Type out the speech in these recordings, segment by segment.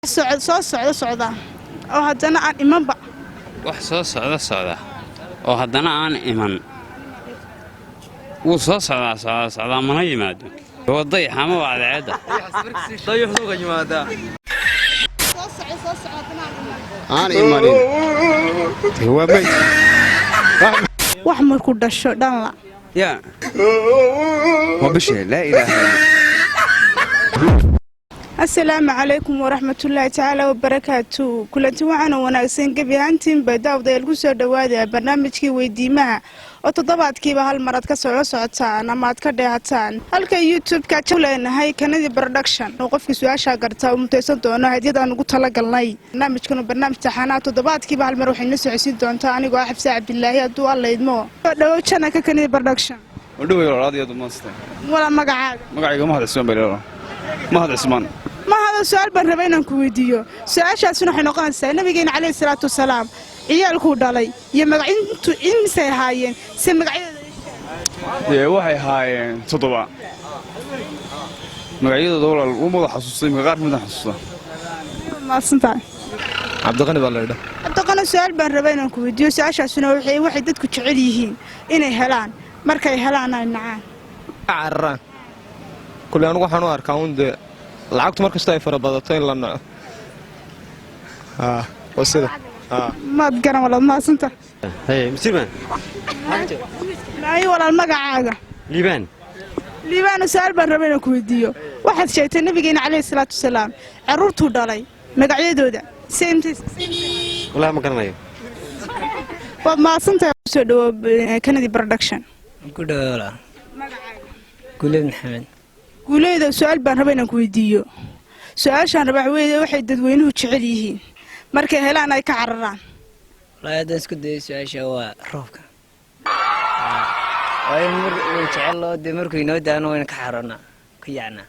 Wax socod soo socda socda oo haddana aan imanba. Wax soo socda socda oo haddana aan iman. Wuu soo socdaa, socdaa, socdaa, mana yimaado. Waa dayax ama waa cadceedda. Dayuxduga yimaadaa. Soo socda, soo socda, haddana aan iman. Aan imanin waa meyd. Wax markuu dhasho dhanla. Yaa waa bishe, laa ilaaha. Asalaamu calaykum waraxmatullaahi tacaala wabarakaatu. Kulanti waxaana wanaagsan gebi ahaantiinba, daawadayaal, ku soo dhowaada barnaamijkii weydiimaha oo toddobaadkiiba hal mar aad ka soo socotaan ama aad ka dheehataan halka YouTube-ka ku leenahay Kanadi Production, oo qofkii su-aashaa gartaa uu mutaysan doono hadiyad aan ugu talagalnay. Barnaamijkan barnaamij taxaanaha toddobaadkiiba hal mar waxay na socodsiin doontaa anigoo ah Xabse Cabdilaahi, hadduu Alla idmo. Soo dhawow channelka Kanadi Production. Wadhawey walaal, aad iyo aad umahadsantay. Wala magacaaga? Magacayga Mahad Cismaan baa leedahay, Mahad Cismaan. Mahado, su-aal baan rabay inaan ku weydiiyo. Su-aashaasina waxay noqonaysaa: nabigeena caleyhi salaatu wasalaam ciyaalkuu dhalay iyo magacintu imisay ahaayeen, se magacyadooda ii sheeg. Dee waxay ahaayeen 7. Magacyadooda walaal uma wada xasuustay imika, qaar ka midaan xasuusta. Mahadsantahay. Cabdiqani baa la yidhaa. Cabdiqani, su-aal baan rabay inaan ku weydiiyo. Su-aashaasina waxay dadku jecel yihiin inay helaan, markay helaan ay nacaan. Cararaan kulle. Anugu waxaan u arkaa un dee lacagtu mar kasta ay fara badato in la naco. Waa sida. Maad garan walaal, mahadsantahay. Hey, Msirman. Maayo walaal, magacaaga? Liibaan. Liibaana, su-aal baan rabay inaan ku weydiiyo. Waxaad sheegtay nabigeena caleyhi salaatu wasalaam carruurtuu dhalay magacyadooda se Wallahi ma garanayo. Waad mahadsantahay. Kusoo dhawo Kennedy Production. Ku dhawaala. Guuleed Maxamed. Guuleyda, su-aal baan raba inaan ku weydiiyo. Su-aashaan raba waxa weeye: waxay dadweynuhu jecel yihiin, markay helaan ay ka cararaan. Wallaahi haddaan isku dayo su-aasha, waa roobka, waayo mar way jecel oo dee markuu inoo daano wayna ka xaroonaa, ka yacnaa.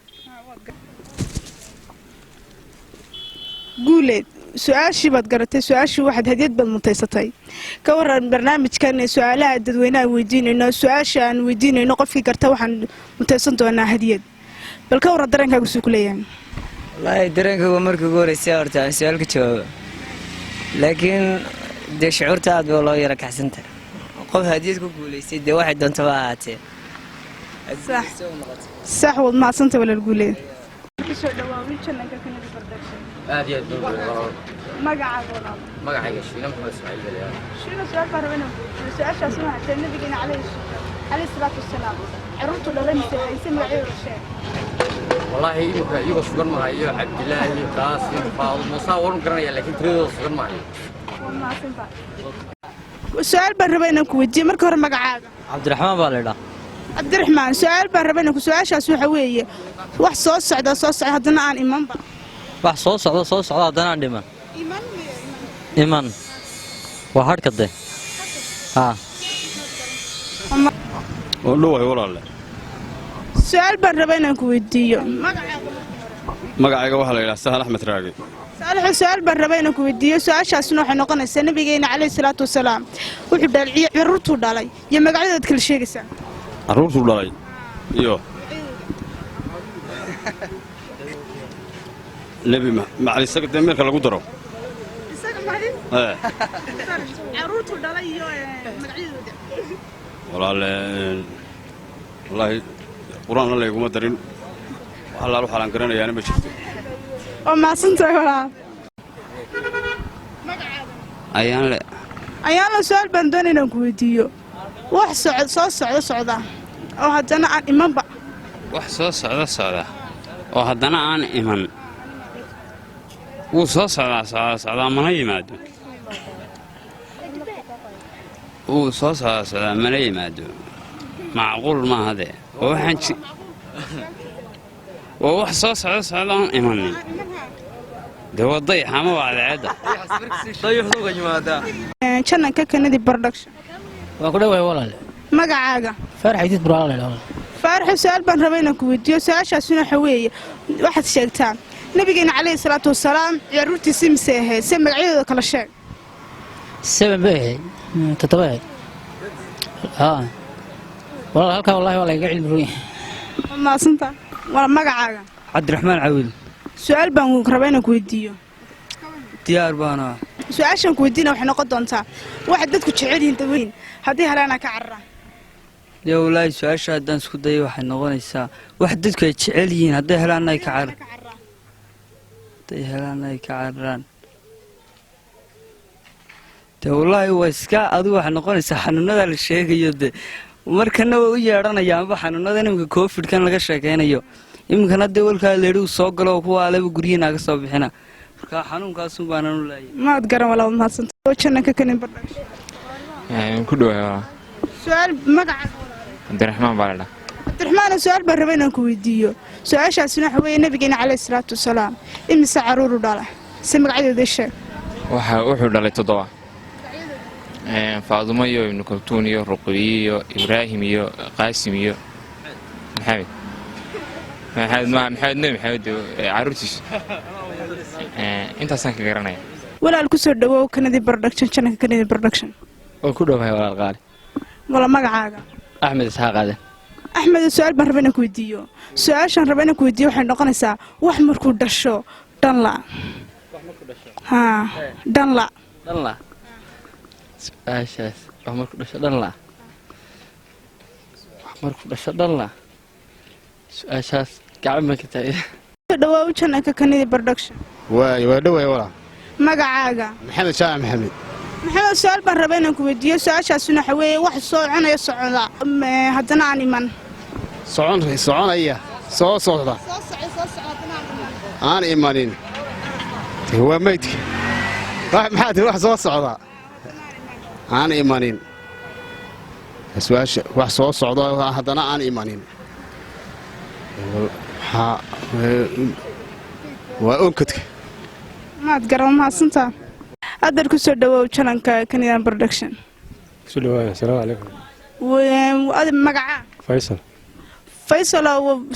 Guuleed, su-aashii baad garatay. Su-aashii waxaad hadiyad baad mutaysatay. Ka waran barnaamijkan su-aalaha dadweynaha weydiinayno? Su-aasha aan weydiinayno qofkii garta waxaan mutaysan doonaa hadiyad. Bal ka waran dareenkaagu suu ku leeyahay? Wallaahi dareenkaygu markii ugu horreysay horta aan su-aal ka jawaabo, laakiin dee shucuurta aad baa loo yara kaxsanta. Qof hadiyad ku guulaystay dee waxay doontaba ha ahaatee. Sax, waad mahadsantay walaal Guuleed. Kusoo dhawaa channelka Kennedy Production. Aad iyo aad baan ugu walaal. Magacaaga walaal? Magacayga Shiina Maxamed Ismaaciil balayaa. Shiina, su-aal baan rabaa inaan weydiiyo. Su-aashaas waxay tahay: nabigeena calayhi salaatu wasalaam carruurtu dhalay mise hayse, magacyadooda sheeg. Wallaahi imika iyagoo sugan mahayo. Cabdilaahi, Qaasim, Faadmo, saa waran garanaya, laakiin tiradooda sugan mahayo. Waad mahadsantahay. Su-aal baan rabaa inaan ku weydiiyo. Marka hore magacaaga? Cabdiraxmaan baa la idhaa. Cabdiraxmaan, su-aal baan rabaa inaan ku su-aashaas waxa weeye: wax soo socda, soo socda, haddana aan imanba. Wax soo socda, soo socda, haddana aan dhiman. Iman. Iman waa hadhka de haa. Oo dhowahay walaalle. Su-aal baan rabaa inaan ku weydiiyo. Magacaaga? Magacayga waxaa la yidhaha Sahal Axmed Raage. Saalaxo, su-aal baan rabaa inaan ku weydiiyo. Su-aashaasna waxay noqonaysaa: nabigeena caleyhi salaatu wasalaam wuxuu dhalay, carruurtuu dhalay iyo magacyadood kala sheegaysaa. Carruurtuu dhalay iyo nebi macali isaga dee meelka lagu daro. Ee. Carruurtuu dhalay iyo magacyadooda. Walaalle, wallaahi qur-aanna layguma darin, wax allaal waxaalaan garanayaana ma jirto. Waa mahadsantahay walaal. Ayaan le. Ayaala, su-aal baan doonay inaan ku weydiiyo. Wax socod soo socda socda oo haddana aan imanba. Wax soo socda socda oo haddana aan iman. Wuu soo socdaa, socdaa, socdaa, mana yimaado. Wuu soo socdaa, socdaa, mana yimaado. Macquul maaha dee. Waa waxaan waa wax soo socda socda oon imanin. Dee waa dayax ama waa cadceedda. Dayuxduga yimaadaa. Channelka Kennedy Production. Waan ku dhawahay walaal. Magacaaga? Faarax Idiid Buraala la yidhaahdo. Faaraxo, su-aal baan rabay inaan ku weydiiyo. Su-aashaasuna waxa weeye: waxaad sheegtaa nabigeena caleyhi salaatu wasalaam carruurtiisi mise ahayd, se magacyadooda kala sheeg. 7 bay ahayd, 7 ahayd haa walaal. Halkaa wallahi waa lagaga cilmi roon yahay. Waa mahadsantahay. Waa magacaaga? Cabdiraxmaan Cawiil. Su-aal baan rabaa inaan ku weydiiyo. Diyaar baana. Su-aashan ku weydiina waxay noqon doontaa waxa dadku jecel yihiin daweyn haddii helaana ka cararaan. Yo, wallaahi su-aasha haddaan isku dayo, waxay noqonaysaa wax dadku ay jecel yihiin hadday helaan ay ka carar, hadday helaan ay ka cararaan. Dee wallaahi waa iska adigu, waxay noqonaysaa xanuunada la sheegayo. De markana way u yeedhanayaanba xanuunada iminka Covidkan laga sheekaynayo. Iminkana dee walkaa leedhi uu soo galo oo kuwa aleba guryihiin aga soo bixina. Marka xanuunkaasun baanan u leeyahay. Maad garan walaal, mahadsanta. Channelka Kanadi Production. Ku dhawaay walaa. Su-aal, magaca? Cabdiraxmaan baa la dhaha. Cabdiraxmaan, su-aal baan raba inaan ku weydiiyo. Su-aashaasina waxa weeye, nabigeena caleyhi salaatu wasalaam imise caruuru dhala? Si magacyadooda sheeg. Waxa wuxuu dhalay toddoba: Faadumo iyo Ibnu Kaltuun iyo Ruqiye iyo Ibraahim iyo Qaasim iyo Maxamed. Maxamed ma Maxamed, Nebi Maxamed caruurtiisa. Intaasaan ka garanaya. Walaal, kusoo dhawow Kanadi Production, channelka Kanadi Production. Waan ku dhowahay walaal qaali. Wala, magacaaga? Axmed Isxaaq Aadan. Axmed, su-aal baan raba inaan ku weydiiyo. Su-aashaan raba inaan ku weydiiyo waxay noqonaysaa wax markuu dhasho dhanla, haa, dhanla. Dhanla? Su-aashaas, wax markuu dhasho dhanla, wax markuu dhasho dhanla, su-aashaas gacan baan ka taagay. Kusoo dhawow channelka Kanadi Production. Waay, waa dhowahay walaal. Magacaaga? Maxamed Shaac Maxamed. Maxamed, su-aal baan raba inaan ku weydiiyo. Su-aashaasina waxa weeye wax soconaya, socoda, haddana aan iman. Socon, soconaya, soo socda, aan imanin, waa meydka. Maxaa tiri? Wax soo socda aan imanin, su-aasha wax soo socda haddana aan imanin, waxaa waa onkadka. Maad garan, mahadsantaa. Adeer, kusoo dhawow channelka Canadian Production. Kusoo dhawaada, asalaamu calaykum. Magaca? Faysal. Faysal,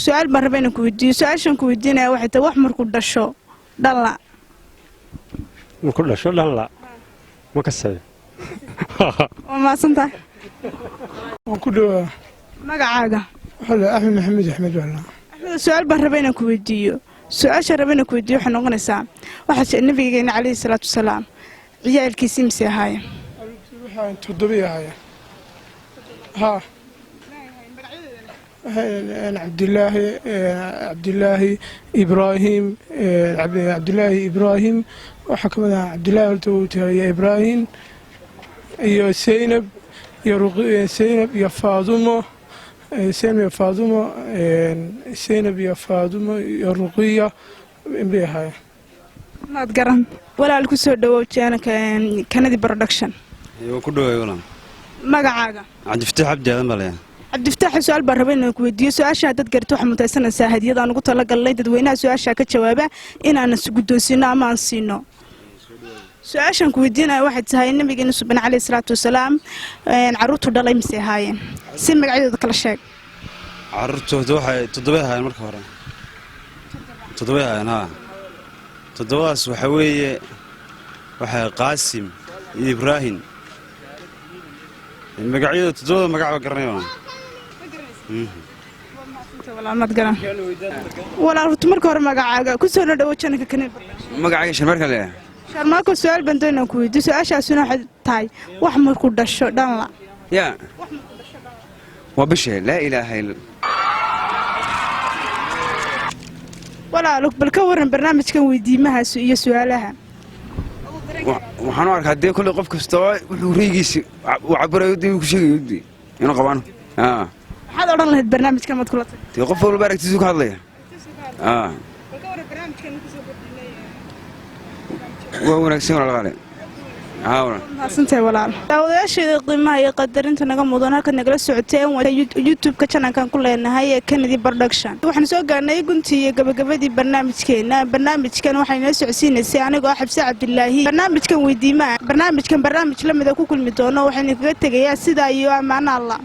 su-aal baan raba inaan ku weydiiyo. Su-aashan ku weydiinaya waxay tahay wax markuu dhasho dhanla. Markuu dhasho dhanla, ma kasayo. Waa mahadsantahay. Waan ku dhawaa. Magacaaga? Waxaa la Axmed Maxamed Axmed baa la. Axmed, su-aal baan raba inaan ku weydiiyo. Su-aasha raba inaan ku weydiiyo waxay noqonaysaa waxaa nabigeena caleyhi salaatu wasalaam ciyaalkiisii mise ahaayeen? Waxaan toddoba ahaayeen, haa. Cabdilaahi, Cabdilaahi Ibraahim, Cabdilaahi Ibraahim. Waxaa ka mid ahaa Cabdilaahi, horta uu tahay Ibraahim iyo Zaynab iyo Zaynab iyo Faadumo, Zaynab iyo Faadumo, Zaynab iyo Faadumo iyo Ruqiya bay ahaayeen. Maad garan walaal. Ku soo dhawow channelka Kanadi Production. Waan ku dhawaay walaal. Magacaaga? Cabdifataax Cabdi Aadan baa layaa. Cabdifataax, su-aal baan raba inaan ku weydiiyo. Su-aasha haddaad garto, waxaa mutaysanaysaa hadiyad aan ugu talagalnay dadweynaha su-aashaa ka jawaaba inaan guddoonsiino ama aan siino. Su-aashaan ku weydiinaya waxay tahay, nabigeena suban caleyhi salaatu wasalaam carruurtu dhalay mise ahaayeen? Si magacyadooda kala sheeg. Carruurtooda waxay toddobay ahaayeen marka hore, toddobay ahaayeen, haa. Toddobadaas waxaa weeye, waxay Qaasim iyo Ibraahim. Magacyadooda toddobada magac baa garanay. Maad garan walaal. Horta marka hore magacaaga, ku soo dhawo channelka Kanadi. Magacayga Sharmarka le. Sharmaako, su-aal baan doonaan ku weydiiyo. Su-aashaasuna waxay tahay wax markuu dhasho dhanla. Ya, waa bishe, laa ilaaha illa. Walaalo, bal ka waran barnaamijkan weydiimahaas iyo su-aalaha? Waxaan u arkaa dee kolley qof kastaba wuxuu reygiisa uu cabirayo dee ku sheegayo dee inuu qabaan. Maxaad odhan lahayd barnaamijkan maad kula tagtay? Dee qof walba aragtiisu ka hadlaya. Bal ka waran barnaamijkan kusoo kordhinay? Waa wanaagsan walaal qaali. Mahadsantahay walaal. Daawadayaasheeda qiimaha iyo qadarinta naga mudan, halkaad nagala socoteen waa YouTube-ka channelkan ku leenahay ee Kennedy Production. Waxaan soo gaarnay guntii iyo gabagabadii barnaamijkeena. Barnaamijkan waxay nala socodsiinaysay anigoo ah Xabse Cabdilaahi. Barnaamijkan weydiimaha, barnaamijkan barnaamij lamida ku kulmi doono, waxaynu kaga tegayaa sidaa iyo ammaano Allah.